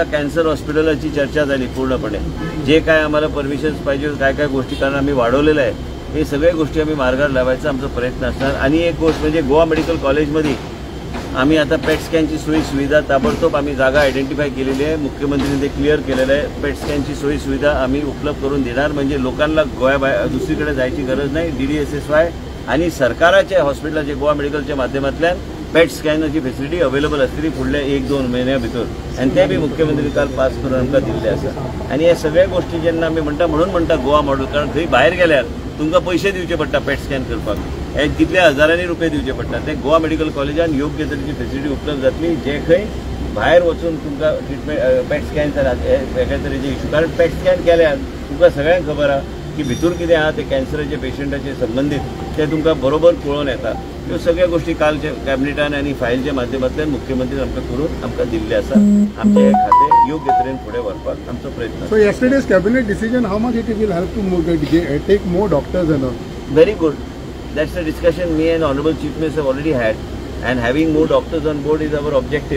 Cancer हॉस्पिटलाची चर्चा झाली पूर्णपणे. जे काय आम्हाला परमिशन्स पाहिजे, काय काय गोष्टी, कारण आम्ही वाढवलेलं आहे, हे सगळ्या गोष्टी आम्ही मार्गावर लावायचा आमचा प्रयत्न असणार. आणि एक गोष्ट म्हणजे गोवा मेडिकल कॉलेजमध्ये आम्ही आता पेट स्कॅनची सोयी सुविधा ताबडतोब आम्ही जागा आयडेंटिफाय केलेली आहे. मुख्यमंत्र्यांनी ते क्लिअर केलेलं आहे. पेट स्कॅनची सोयी सुविधा आम्ही उपलब्ध करून देणार, म्हणजे लोकांना गोव्या दुसरीकडे जायची गरज नाही. डीडीएसएसवाय आणि सरकाराच्या हॉस्पिटलाचे गोवा मेडिकलच्या माध्यमांतल्यान पेट स्कॅनची फेसिलिटी अवेलेबल आसतली फुडल्या 1-2 म्हयन्या भितर. आनी ते बी मुख्यमंत्री काल पास करून आमकां दिल्ले आसा. आनी हे सगळ्या गोष्टी जेन्ना आमी म्हणटा, म्हणून म्हणटा गोवा मॉडेल, कारण थंय भायर गेल्यार तुमकां पयशे दिवचे पडटा पेट स्कॅन करपाक, हे कितले हजारांनी रुपये दिवचे पडटा. ते गोवा मेडिकल कॉलेजान योग्य तरेची फेसिलिटी उपलब्ध जातली, जे खंय भायर वचून तुमकां ट्रिटमेंट पेट स्कॅन हे वेगळे तरेचे इशू. कारण पेट स्कॅन केल्यार तुमकां सगळ्यांक खबर आहा की भितूर कितें आहा ते कॅन्सराचे पेशंटाचे संबंदीत ते तुमकां बरोबर पळोवन येता. ह्यो सगळ्यो गोष्टी कालच्या कॅबिनेटान आनी फायलच्या माध्यमांतल्यान मुख्यमंत्री आमकां करून आमकां दिल्ले आसा. आमचें हें खातें योग्य तरेन फुडें व्हरपाक आमचो प्रयत्न. So yesterday's cabinet decision, how much it will help to take more doctors and all? Very good. That's the discussion me and Honorable Chief Minister have already had, and having more doctors on board is our objective.